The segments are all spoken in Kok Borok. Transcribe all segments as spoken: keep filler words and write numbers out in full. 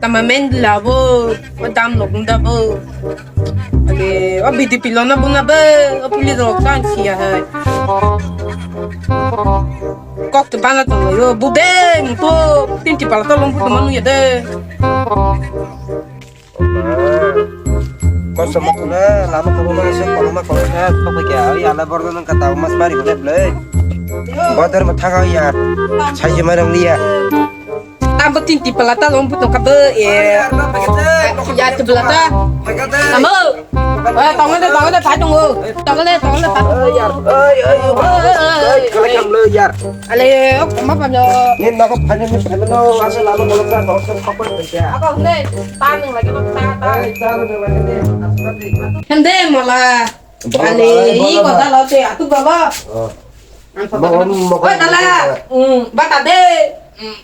Tama mendila bo, o dam lok nda bo. Ale, o B D P lo na bo na bo, o police rok ta siya hai. Kok to bana to yo, bu beng to, tin ti pala to lom bu to manu ya de. Koso mo kule, lama ko ma se ko ma ko se, ko ke ya, ya la bordo nang kata mas mari kule ble. Bodor ma thaga ya, sai je ma rang liya. Tambo tin ti pala ta lom puto ka be, eh. Ya tu pala ta. Tambo. Eh, tongo de, tongo de, phai tongo. Tongo de, tongo de, phai tongo. Yar, oi, oi, oi, oi, oi, oi, oi, oi, oi, yar. Ale, ok, ma pa no. Ni na ko phai ni phai no, asa la lo lo ka, ko ko ko ko ya. Ako ne, ta nang lagi no, ta, ta. Ai, ta nang lagi ni. Hende mala. Ale, i ko ta lo te, atu baba. Oh. Ang ko ta. Oi, tala. Hmm, bata de. Hmm.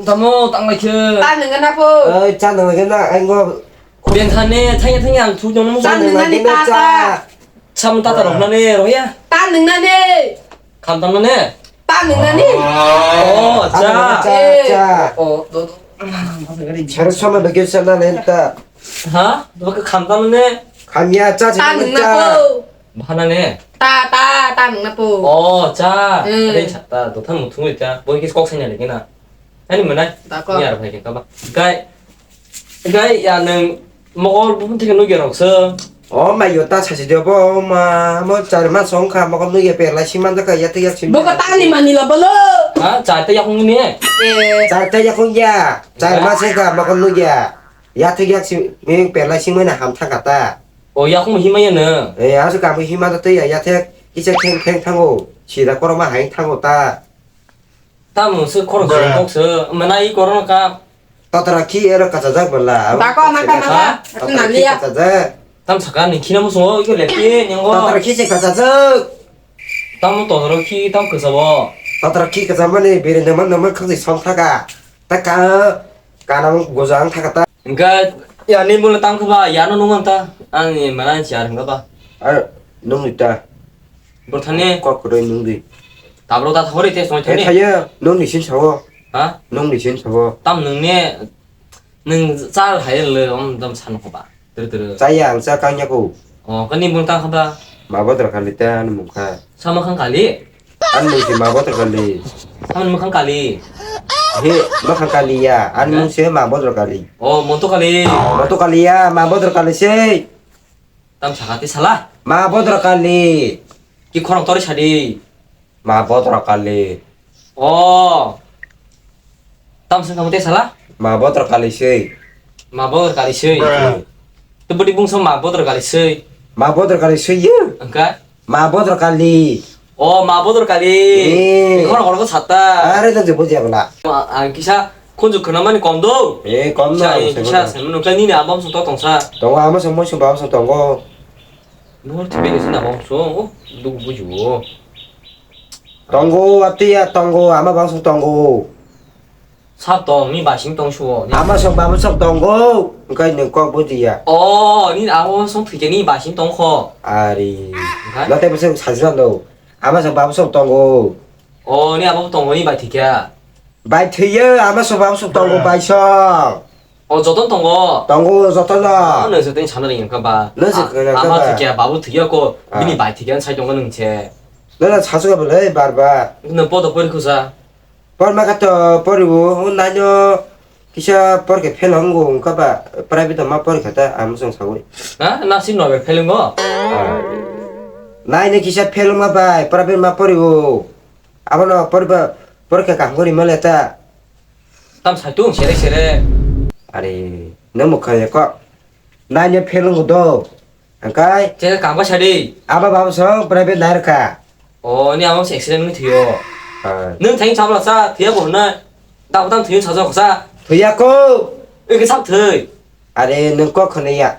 Tamo, tang lai khe. Ta nang na po. Oi, cha nang lai na, ai ngo. Ben thane, thanya, thanya, ang thu jong mo. Ta nang na ni ta, ta. Sam ta ta rok na ne, roya. Ta nang na ne. Kham tam na ne. Ta nang na ni. Oh, cha. Cha, cha. Oh, do, do. Sar sama bagi sana lenta. Ha? Do ka kham tam ne. Kham ya, cha, cha. Ta nang na po. Bhana ne. Ta, ta, ta nang na po. Oh, cha. Hmm. Re cha ta, do thang muthung cha. Boi kis kok sanya lagi na. Ani mana? Tako. Ni ar bhai ke kaba. Gai, gai ya nang mokol bubun thike nugya rok se. O ma yo ta sasi de bo ma mo char ma song kha mokol nugya per lai siman da ka ya te ya sim. Bo ko tangni mani lo bolo. Ha, char te yakung ni. Eh. Char te yakung ya. Char ma se kha mokol nugya. Ya te ya sim mi per lai sim na ham tha kata. O yakung hima ya ne. Eh, asu kamu hima da te ya ya te kisa kheng kheng thango. Sida koroma hai thango ta. Tamo se khorok se kok se, mana i korona ka. Tatra khi era kachajak bala. Tako naka naka. Tatra khi kachajak. Tam saka ni khina musungo iko lepi nyango. Tatra khi se kachajak. Tamo totoro khi tam kasabo. Tatra khi kachama ni bere nama nama khasi som thaka. Taka kanang gojang thaka ta. Engka ya ni mula tang kaba ya no nungan ta. Ani mana si ar engka ba. Ar nung ni ta. Bro thani. Kok kwrwi nung di. Tabro ta thori te song thani. Thaya nung ni sin sawo. Ha? Nung ni sin sawo. Tam nung ne nung chal hai le om dam san ko ba. Ter ter. Chaya ang cha kang ya ko. O kani mung tang kaba. Ma bodra kali ta an mung kha. Sama khang kali. An mung si ma bodra kali. Sama mung khang kali. He ma khang kali ya. An mung si ma bodra kali. O monto kali. Monto kali ya ma bodra kali sei. Tam saka te sala. Ma bodra kali. Ki khorang tori sadi. Ma bodra kali. O. Tam saka te sala. Ma bodra kali sei. Ma bodra kali sei. Te budi bungso ma bodra kali sei. Ma bodra kali sei ya. Angka. Ma bodra kali. O ma bodra kali. Eh. Ki khorang khorang sata. Are ta je buji abla. Ang kisa Khunju khwnamani kom do. Eh, kom no, kisa, ang kisa sengno. Sengno nukla nini abam song tongsa. Tongo, ama song moi song baba song tongo. Nor thibe ni sina abam song, oh, duk buju. Tongo, ati ya tongo, ama bang song tongo. Sab tong, ni basing tong suo. Ama song baba song tongo. Engkai nung kok buji ya. Oh, ni abam song thike ni basing tong kho. Ari. Engkai? Lote bese sajra lo. Ama song baba song tongo. Oh, ni abam tongo ni bai thike. Bai thwiyo, ama song baba song tongo, bai song. O, joton tongo? Tongo, joton no. Ano joton sana ring ka ba. No se ka ka ba. Ama thwiya, babu thwiya ko, bini bai thwiya sai tongo nung che. No na sasu ka bole bar bar. No podo pori khusa. Por ma ka to pori bo, o nai no kisa por ke phel hong go ka ba, private ma por ka ta, ama song sawi. Ha? Na sin no be phel hong go? Nai no kisa phel ma bai, private ma pori bo. Abono poriba, porikha kaham khe rima le ta. Tam sai tung sere sere. Are, nang mukha ya kok. Nanya phelung do. Angkai. Che kaham khe sadi. Aba baba song private nair kha. O, ni amo se accident ni thuyo. Nung thain sabla sa, thuya ko na. Dab dam thuyo sa jok sa. Thuya ko. Eke sab thui. Are, nung kok khone ya.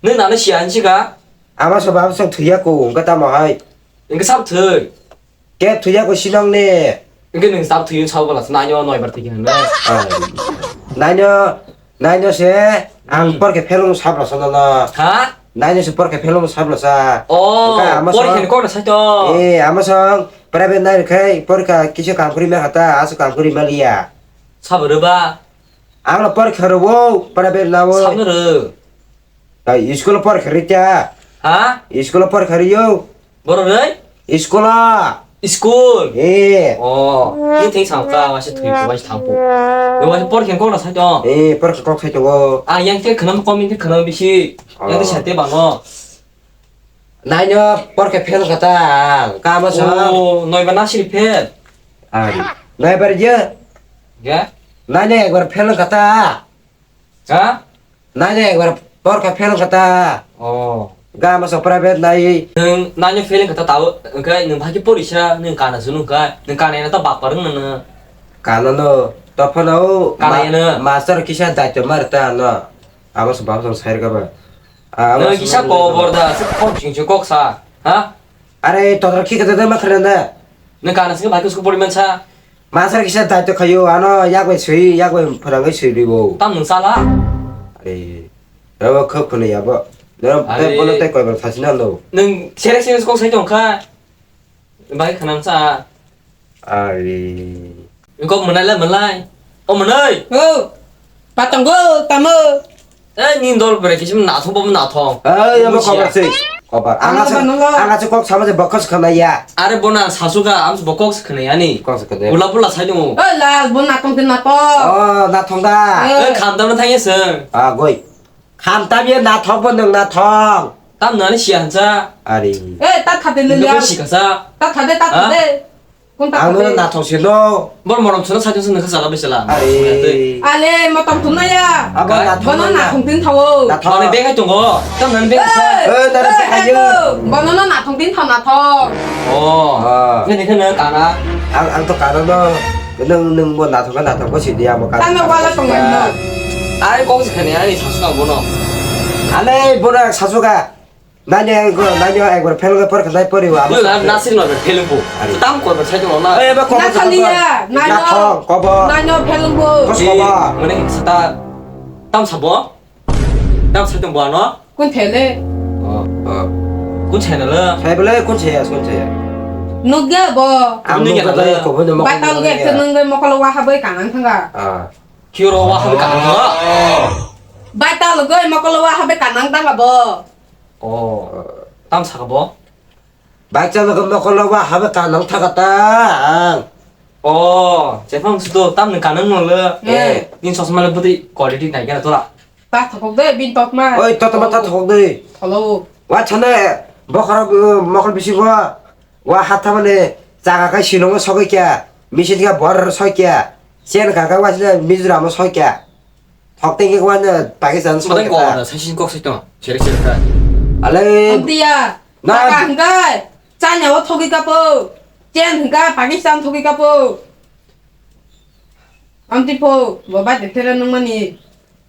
Nung nana siya ansi ka. Ama so baba song thuya ko, ungka tamo hai. Eke sab thui. Kep thuya ko sinong ne. Engke nung sab thuyo sabo bala, nainyo noi bar thiki hwnwi. Nainyo, nainyo se ang por ke phelung sabla sono no. Ha? Nainyo se por ke phelung sabla sa. Oh, engka ama por song, ke kok na sai to. Eh, ama song private nai khai por ka kisu kam kuri ma hata, asu kam kuri ma liya. Sabo reba. Ang no porikha rwo, private lao. Sano rw. Ai, school porikha rita. Ha? School porikha ryo. Borok rei? School. School. Eh. Oh, ni thing sam ka, wa se thui, wa se thang po. Ni wa se por khen kok na sai to. Eh, por kok sai to. Ah, yang ke khnam kom, yang ke khnam bisi. Yang ke sate bano. Naino por ke fail kata, kama sa. Oh, noi ba nasiri fail. Ari. Nai bar je. Ya? Naino ekbar fail kata. Ha? Naino ekbar por ke fail kata. Oh. Ga ma so private nai. Nung naino fail kata tau, engkai nung bhagi porisa, nung kana sunu ka, nung kana ena ta bapar nung na. Kana no, to phano Kana ma-, ena. Master kisa daito mar ta no. Abo se babo sai ka ba. Ah, abo Nung se kisa no, ko no. Borda, se kok ching ching kok sa. Ha? Are, to ki kata ma khana da. Nung kana se bhagi sku poriman sa. Masar kisa daito khayo, ano yak bai sui, yak bai phwrangwi sui ribo. Tam nung sala? Are, abo khok khwna yabo. Nang Are. Tei bono tei koi bar thasi nang do. Nung sere sere kok sai tong kha. Bai khanam sa. Are. Kok mwnai la mwnai. O mwnai. O. Patango, tamo. Eh, ni dol bere kisim nathok bo nathok. Eh, amo Busia. Kobar se. Kobar. Ang Anga se, bano lo. Anga se kok sama se bokos khana ya. Are bona sasuka, am se bokos khana ya ni. Kok se khana ya. Pula pula sai dong. Eh, lal, bo nathok de nathok. Oh, nathok da. Eh. Eh, kham tam thang ya se. Ah, goi. Kham tam ya nathok bo nang nathok. Tam nani sia hansa. Ari. Eh, ta khade le Nung ya. Ko sikasa. Ta khade, ta Ha? Khade. Ang no nathok se no. Bor morom suna sajung suna kha sala besela. Ai. Ale motom thumna ya. Abo Kai? Nathok Bono na. Nathok tin thawo. Nathok. Mane bek hai tongo. Tam nan bek sa. Eh, tara bek hai yo. Bono no nathok tin thaw nathok. Oh. Ah. Nini khana kana. Ang, ang to kana no. Nung, nung bo nathok ka nathok bo si dia mo kana. Tama wala tong no. Ai kok se khani ai sasuka bono. Ale bono sasuka. Nani ang ko, nani ang ekbar fail khe porikha nai poriwa. Yo, na, nasir no fail bo. Ari. Tam ko ba sai tong na. Eh, ba ko Na ba khali ya, na no. Nathok, kobo. Na no fail bo. Kos kobo. Mane sata tam sabo. Tam sai tong bo ano. Kun thele. Oh. Oh. Kun sai na le. Sai bele kun sai ya, kun sai ya. Nugya bo. Ang nugya na le. Ko bo no mo. Batal ge ke nung ge mokol wa ha bai kanang thanga. Ah. Kiro wa ha bai kanang thanga. Batal ge mokol wa ha bai kanang thanga bo. Oh. Tam saka bo? Bacha logo mokolo wa habe kanang thaka ta ang. Oh, chefang sudo tam ni kanang no le. Eh. Nin sosma le budi quality nai kana tola. Ta thokok de bin tok ma. Oi, to to ma ta thokok de. Tholo. Wa chana bokhara, uh, mokol bisi wa. Wa hatha mane chaga kai Shillong sogoi kya. Misil kya bor soi kya. Chen ka ka wa chana Mizoram soi kya. Thok tengke wan Pakistan Sodai sokha. Kok na saisin kok sai tong. Sere sere kha. Ale. Amtiya. Na. Taka hingkai. Chanya o thogi kapo. Chen hingka Pakistan thogi kapo. Amti po. Bo ba de thera nung mani.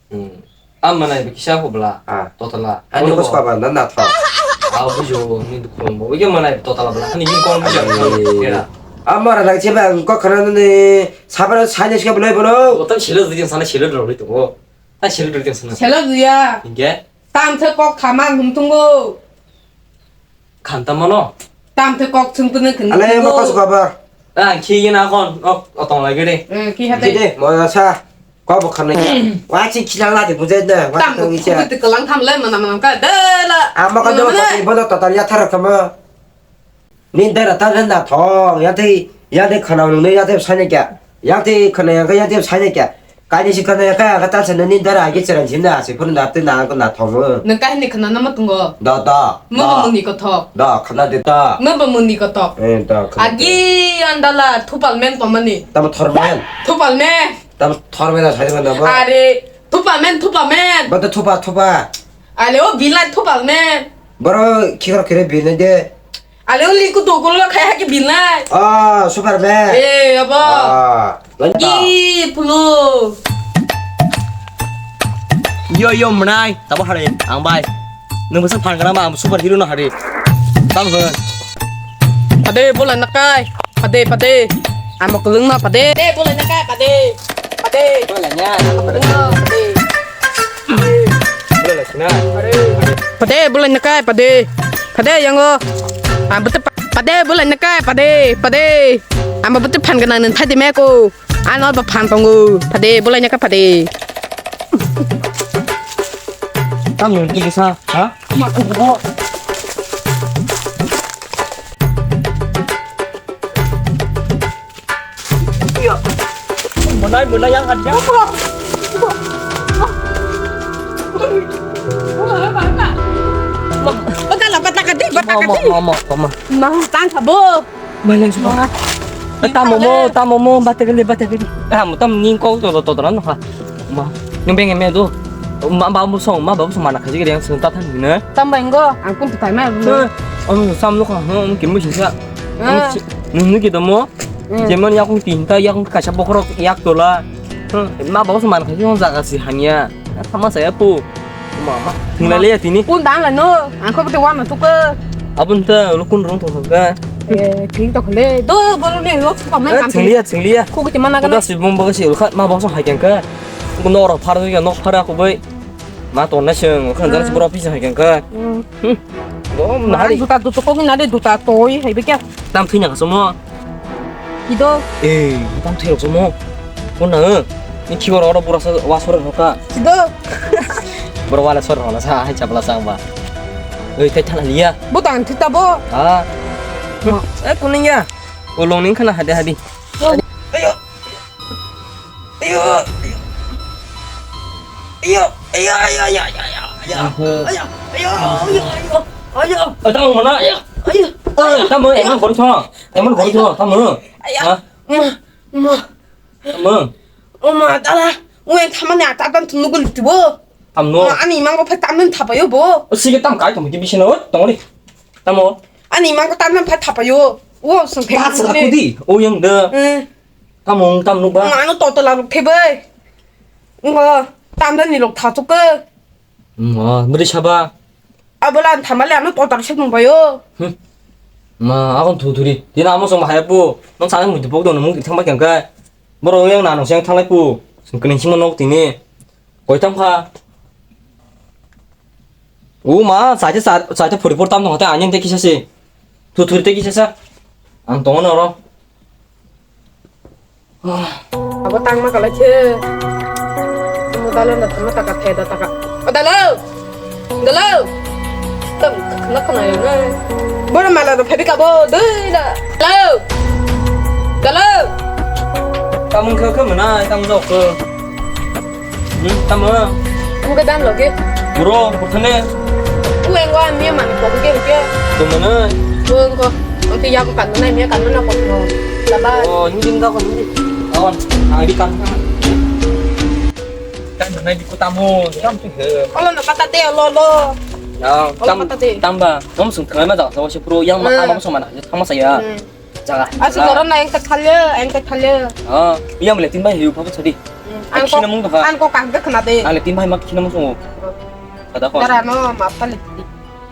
Hmm. Am manai bi kisa ko bla. Ah. Totala. Ani kos ka ba na na tho. Ah, bujo ni dukhong bo. Ige manai totala bla. Ani yin kong bujo. Ai. Kera. Amara nang cheba kok khana ni. Sabra sanya siya belai bono. Botan sila dui sana sila doi to. Ta sila doi sana. Sila duya. Inge. Tam the kok khama hum tungo. Khanta mano. Tam the kok sung tungo. Ale mo kos baba. Ah, khi na kon. Ok, otong lagi de. Eh, khi hate. Kide mo sa. Ko bo khana. Wa chi khila la de bujai da. Wa Tam to ngi cha. Kok kelang tham le mana mana ka de la. Ama ka do ko bono total ya thar kama. Ni dara ta na thong, ya te, ya te khana nung ya te sai ne kya. Ya te khana ya, ya te sai ne kya. Kani si khana ya ka ta sa ni dara agi charan jin da si phun da te na ko na thong. Nang kahini khana na ma tungo. Da da. Mo ba muni ko thok. Da khana de da. Mo ba muni ko thok. Eh da khana. Agi andala thupal men pamani. Tam thor men. Thupal men. Tam thor men sai na ba. Are thupal men thupal men. Ba da thupa thupa. Ale o bilai thupal men. Boro khikar khire bilai de. Ale uli ku to kulo khai haki bilai. Ah, Superman. Eh, abo. Ah, lanta. Ki pulo. Yo, yo, mwnai, tabo hari, ang bai. Nung bwsa phan kana ma, ang superhero no hari. Tang ho. Pade bola nakai, pade, pade. Amo kulung ma pade. Pade bola nakai, pade. Pade. Bola nya. Pade. Pade. Bola la sina. Pade bola nakai pade. Pade yango. Am bete pa-, pade bola nakai pade. Pade. Am bete phan gana nen thadi me ko. Ano ba phan tongo. Pade bola nakai pade. Tam nung tini sa, ha? Monai, monai yang ada. Bata la, bata ka di, bata ka di. Mama, mama, mama. Mau tang sabo. Malang sabo. Eh, tamo mo, tamo mo, bata ka di, bata ka di. Ah, mo tam ning kau to to to no ha. Ma, nung beng me do. Ma ba bu song, ma ba bu song mana kaji yang sung ta than ne. Tam beng go, ang kun tu tai ma. Eh, ang sam lo kha, ang kin mo sing sa. Nung ni ki do mo. Jemon yakung tinta, yakung kaisa bokhorok yak tola. Hmm, ma baba se man khaisi hon jaga si hanya. Sama saya pu. Ma, ma. Thingla le ya tini. Kun dang la no. Ang kho bete wan tu ke. Abun ta lo kun rong thong ka. Eh, ting to khale. Do bolo ne lo pa me kam. Thinglia, thinglia. Ko ke mana ka. Da si bom baba si ulkha ma baba se hai ka. Kun no ro phar ga no phar ko bai. Ma to na seng, khan jang boro pisa hai kang ka. Hmm. Bo na hari. Duta duta ko na de duta toi hai be kya? Tam thina ka somo. Ido. Eh, tam thai somo. Ko na. Ni khiwar oro bura sa wa sore ka. Ido. Bura wala sore na sa hai chapla sang ba. Oi, tai thana liya. Bo tan thita bo. Ha. Eh, kuning ya. Olong ning khana hade hadi. Ayo. Ayo, ayo. Ayo, ayo, ayo, ayo, ayo, ayo. Ayo, ayo, ayo, ayo, ayo. Ayo. Eh, tamo mana? Ayo, ayo. Eh, tamo, emang baru sama. Emang baru sama, tamo. Ayo. Hah? Ma, ma. Tamo. O ma, tala. O yang thamani ata tam tunu gul tibo. Tamo. Ma, ani mang ko pha tam nan thapayo bo. O sige tam kai tamo di bisino, tamo ni. Tamo. Ani mang ko tam nan pha thapayo. O song phe. Ta sa ku di. O yang de. Eh. Tamo, tam nuk ba. Mano toto la ruk thebe. Ngo, tam da ni lok tha chuk ke. Ma, beri saba. Abola an thamale ano toto se mung bayo. Hmm. Ma, akon thu thuri. Dina amo song bahaya pu. Nang sana mung dipok dong, mung thang ba kyang kai. Boro yang na nong seng thang lai pu. Sing kening sing nok tini. Koi tam kha. U ma, saite sa-, saite phuri phur tam nong hate anyen te kisa se. Thu thuri te kisa sa. Ang tongo noro. Abo tangma kalai se. Mo dalo na tama taka theda taka. O dalo. Dalo. Tam khna khna ya na. Boro mala ro phabi ka bo dui da. Dalo. Dalo. Tamung kha kha mana tam jok ko. Hmm, tamo. Ang ka dan loge. Bro, putane. Ku engwa mi man ko ke ke. Tumana. Ku engko. Ang ti yang kan na mi kan na ko. Laba. Oh, hindi na ko hindi. Awan, ang di kan. Kan na di ko tamo. Tam tu he. Olo na pata te olo lo. Ya, tam, tam ba. Mom sung thangai ma ja sa si pro yang ma ma sung mana. Tama saya. Jaga. Asuk oro na engke thalya, engke thalya. Oh, iya mele tin bai hiu phabu chadi. Ang kok, ang kok kang ke khna de. Ale tin bai mak khina mung sungo. Kada ko. Dara no map tali.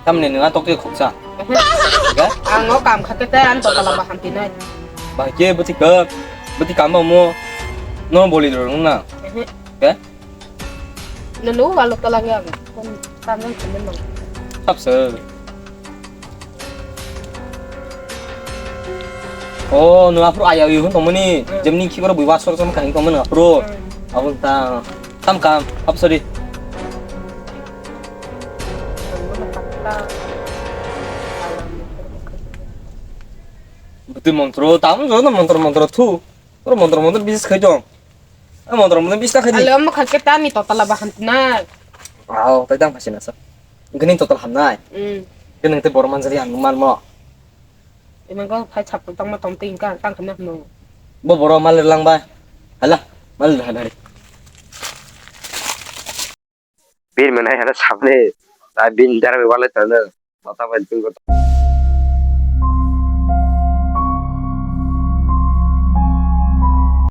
Tamne nang tok te khoksa. Ga? Ang no kam khate te ang to kala bahan tinai. Ba ke buti ka. Buti kam mo. No boli ro na. Ga? Nanu walo tala ge abo. Kon tanang kene mang. Sap se. Oh, nung aphuru aya ui hun tongmani. Hmm. Jemni khiboro bui wasor som kahing tongmani aphuru. Hmm. Abun ta tam kam. Sap se di. Betul montro, tam jono montro montro thu. Oro montro montro bisis khai dong. Eh, montro montro bisis khai di. Ale omo kha ke tani totala bahan tinai. Aw, tai tang phasi na sa. Gini total hamnai. Hmm. Gini te bor manjari ang man mo. Emang ko phai chap tang ma tong ting ka tang kena mo. Bo boro mal lang ba. Hala, mal hala. Bir menai hana sabne. Ta bin dar wala tana. Mata bai tung ko.